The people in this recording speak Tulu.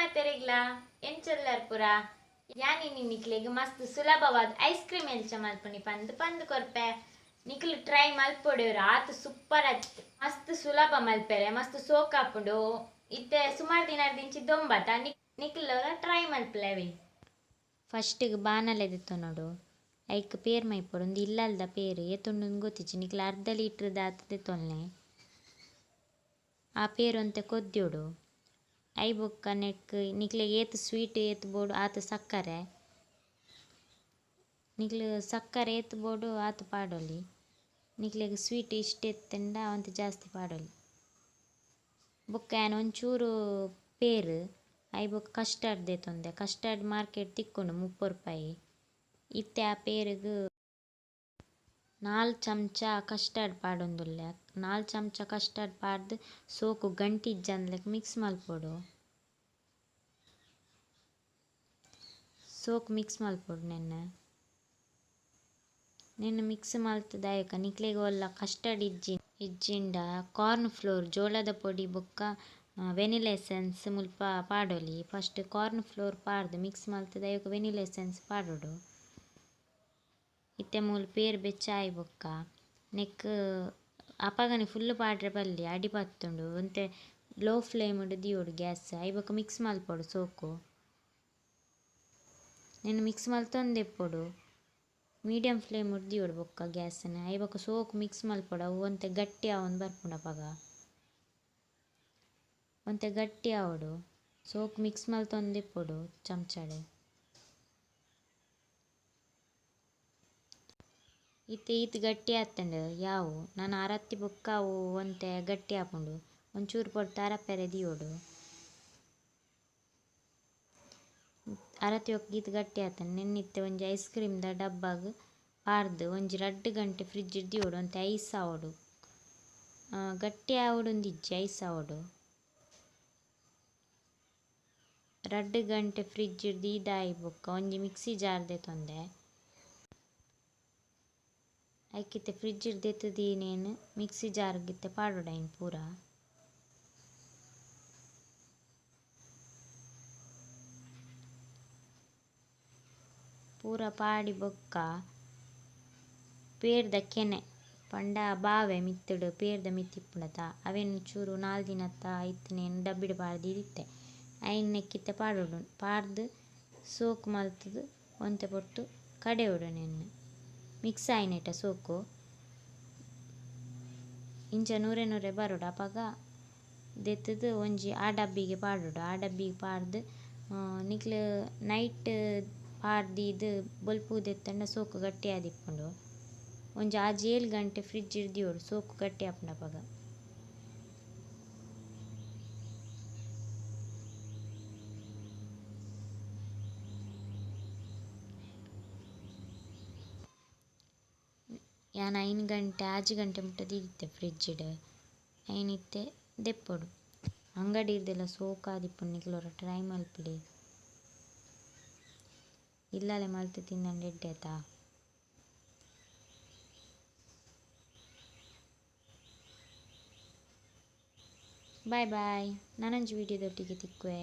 ಮಾತೆರೆಗ್ಲಾ ಎಂಚೊಲ್ಲರ್ ಪುರ ಯಾನಿ ನಿಕ್ಲೆಗ್ ಮಸ್ತ್ ಸುಲಭವಾದ ಐಸ್ ಕ್ರೀಮ್ ಎಲ್ಚ ಮಲ್ಪುನಿ ಪಂದ್ ಪಂದ್ ಕೊರ್ಪೆ. ನಿಕ್ಲು ಟ್ರೈ ಮಲ್ಪೊಡು, ಆತ್ ಸೂಪರ್ ಆತ್ ಮಸ್ತ್ ಸುಲಭ ಮಲ್ಪೆರೆ, ಮಸ್ತ್ ಸೋಕ್ ಆಪುಂಡು. ಇತ್ತೆ ಸುಮಾರು ದಿನ ದಿಂಚಿ ದೊಂಬತ ನಿಕ್ಲು ಟ್ರೈ ಮಲ್ಪುಲವಿ. ಫಸ್ಟಿಗೆ ಬಾಣಲೆ ದೆತ್ತೊನೊಡು, ಐಕ್ ಪೇರ್ ಮೈಪೊಡು. ಉಂದು ಇಲ್ಲಲ್ದ ಪೇರ್ ಏತುಂಡು ಗೊತ್ತಿಜ್ಜಿ, ನಿಕ್ಲು ಅರ್ಧ ಲೀಟ್ರ್ ದಾತ್ ದೆತ್ತೊನ್ಲೆ. ಆ ಪೇರ್ ಒಂತೆ ಕೊದ್ಯೋಡು. I ಬೊಕ್ಕ ನೆಕ್ ನಿಕ್ಲೆಗ್ ಏತ್ ಸ್ವೀಟ್ ಏತ್ ಬೋಡು ಆತ್ ಸಕ್ಕರೆ, ನಿಕ್ಲು ಸಕ್ಕರೆ ಏತ್ ಬೋಡು ಆತ್ ಪಾಡೊಲಿ. ನಿಕ್ಲೆಗ್ ಸ್ವೀಟ್ ಇಷ್ಟ ಇತ್ತುಂಡ ಒಂತೆ ಜಾಸ್ತಿ ಪಾಡೊಲಿ. ಬೊಕ್ಕ ಯಾನ್ ಒಂಚೂರು ಪೇರ್ I ಬೊಕ್ಕ ಕಸ್ಟರ್ಡ್ ದೆತ್ತೊಂದೆ. ಕಸ್ಟರ್ಡ್ ಮಾರ್ಕೆಟ್ ತಿಕ್ಕುಂಡು 30 ರೂಪಾಯಿ. ಇತ್ತೆ ಆ ಪೇರುಗು 4 ಚಮಚ ಕಸ್ಟರ್ಡ್ ಪಾಡೊಂದುಲ್ಲೆ. 4 ಚಮಚ ಕಸ್ಟರ್ಡ್ ಪಾಡ್ದು ಸೋಕು ಗಂಟಿ ಇಜ್ಜಂದ್ಲೆಕ್ ಮಿಕ್ಸ್ ಮಲ್ಪೊಡು. ಸೋಕು ಮಿಕ್ಸ್ ಮಲ್ಪೊಡು. ನೆನ್ನೆ ನೆನ್ನೆ ಮಿಕ್ಸ್ ಮಲ್ತದಾಯಕ ನಿಕ್ಲೆಗ್ ಒಲ್ಲ ಕಸ್ಟರ್ಡ್ ಇಜ್ಜಿಂಡ ಕಾರ್ನ್ ಫ್ಲೋರ್ ಜೋಳದ ಪೊಡಿ ಬೊಕ್ಕ ವೆನಿಲಾ ಎಸೆನ್ಸ್ ಮುಲ್ಪ ಪಾಡೊಲಿ. ಫಸ್ಟ್ ಕಾರ್ನ್ ಫ್ಲೋರ್ ಪಾಡ್ದು ಮಿಕ್ಸ್ ಮಲ್ತದಾಯಕ ವೆನಿಲಾ ಎಸೆನ್ಸ್ ಪಾಡೊಡು. ಇತ್ತೆ ಮೂಲು ಪೇರ್ ಬೆಚ್ಚಾಯಿ ಬೊಕ್ಕ ನೆಕ್ ಅಪಗನೆ ಫುಲ್ ಪಾಡ್ರೆ ಬಲ್ಲಿ, ಅಡಿ ಪತ್ತುಂಡು. ಒಂತೆ ಲೋ ಫ್ಲೇಮ್ ದಿಯೋಡು ಗ್ಯಾಸ್. I ಬೊಕ್ಕ ಮಿಕ್ಸ್ ಮಲ್ಪೊಡು ಸೋಕು. ನೆನ್ ಮಿಕ್ಸ್ ಮಲ್ತೊಂದಿಪ್ಪೊಡು. ಮೀಡಿಯಂ ಫ್ಲೇಮ್ ದಿಯೋಡು ಬೊಕ್ಕ ಗ್ಯಾಸ್ನ. I ಬೊಕ್ಕ ಸೋಕು ಮಿಕ್ಸ್ ಮಲ್ಪೊಡು. ಅವು ಒಂತೆ ಗಟ್ಟಿ ಆವೊಂದು ಬರ್ಪುಂಡು. ಅಪಗ ಒಂತೆ ಗಟ್ಟಿ ಆವೊಡು. ಸೋಕು ಮಿಕ್ಸ್ ಮಲ್ತೊಂದಿಪ್ಪೊಡು ಚಮಚಡ್. ಇತ್ತೆ ಈತ್ ಗಟ್ಟಿ ಆತುಂಡು ಯಾವು. ನಾನು ಅರತ್ತಿ ಬೊಕ್ಕ ಅವು ಒಂತೆ ಗಟ್ಟಿ ಆಪುಂಡು. ಒಂಚೂರು ಪೊರ್ತು ಅರಪೆರೆ ದಿಯೋಡು. ಅರತಿ ಬೊಕ್ಕ ಈತ್ ಗಟ್ಟಿ ಆತುಂಡು. ನೆನ್ನಿತ್ತೆ ಒಂಜಿ ಐಸ್ ಕ್ರೀಮ್ದ ಡಬ್ಬಾಗ್ ಪಾಡ್ದು ಒಂಜಿ 2 ಗಂಟೆ ಫ್ರಿಜ್ ದಿಯೋಡು. ಒಂತೆ ಐಸ್ ಆವೊಡು, ಗಟ್ಟಿ ಆವೊಡು ಒಂದಿಜ್ಜಿ, ಐಸ್ ಆವೊಡು. 2 ಗಂಟೆ ಫ್ರಿಜ್ ದೀದಾಯಿ ಬೊಕ್ಕ ಒಂಜಿ ಮಿಕ್ಸಿ ಜಾರ್ ದೆತ್ತೊಂದೆ. ಐಕಿತ್ತೆ ಫ್ರಿಜ್ ದೆತ್ತದೀನೇನು ಮಿಕ್ಸಿ ಜಾರ್ಗಿತ್ತೆ ಪಾಡೊಡು ಐನ್ ಪೂರ. ಪೂರ ಪಾಡಿ ಬೊಕ್ಕ ಪೇರ್ದ ಕೆನೆ ಪಂಡ ಬಾವೆ ಮಿತ್ತುಡು ಪೇರ್ದ ಮಿತ್ತಿಪ್ಪುಂಡತ ಅವೇನು ಚೂರು 4 ದಿನತ್ತ ಇತ್ತನೇನು ಡಬ್ಬಿಡು ಪಾಡ್ದಿತ್ತೆ ಐನ್ ನೆಕ್ಕಿತ್ತೆ ಪಾಡೊಡು. ಪಾಡ್ದು ಸೋಕು ಮಲ್ತದು ಒಂತೆ ಪೊರ್ತು ಕಡೆಯೋಡು. ನೆನ್ನೆ ಮಿಕ್ಸ್ ಆಯಿನೆಟ ಸೋಕು ಇಂಚ ನೂರೆ ನೂರೆ ಬರೋಡು. ಅಪಗ ದೆತ್ತದು ಒಂಜಿ ಆ ಡಬ್ಬಿಗೆ ಪಾಡೊಡು. ಆ ಡಬ್ಬಿಗೆ ಪಾಡ್ದು ನಿಕ್ಲು ನೈಟ್ ಪಾಡ್ದಿದ್ದು ಬೊಲ್ಪು ದೆತ್ತಂಡ ಸೋಕು ಗಟ್ಟಿ ಆದಿಪ್ಪುಂಡು. ಒಂಜಿ 6-7 ಗಂಟೆ ಫ್ರಿಜ್ ದಿಯೋಡು, ಸೋಕು ಗಟ್ಟಿ ಆಪುಂಡು ಅಪಗ. ಯಾನ್ 5 ಗಂಟೆ 6 ಗಂಟೆ ಮುಟ್ಟ ದೀದಿತ್ತೆ ಫ್ರಿಜ್ಡ್. ಐನಿತ್ತೆ ದೆಪ್ಪೊಡು. ಅಂಗಡಿರ್ದೆಲ್ಲ ಸೋಕಾದಿಪ್ಪುಂಡು, ನಿಕ್ಲೊರ ಟ್ರೈ ಮಲ್ಪುಲೆ. ಇಲ್ಲಲೆ ಮಲ್ತು ತಿಂದಂಡ ಎಡ್ಡೆತಾ. Bye bye. ನಾನೊಂಜಿ ವಿಡಿಯೋದೊಟ್ಟಿಗೆ ತಿಕ್ಕುವೆ.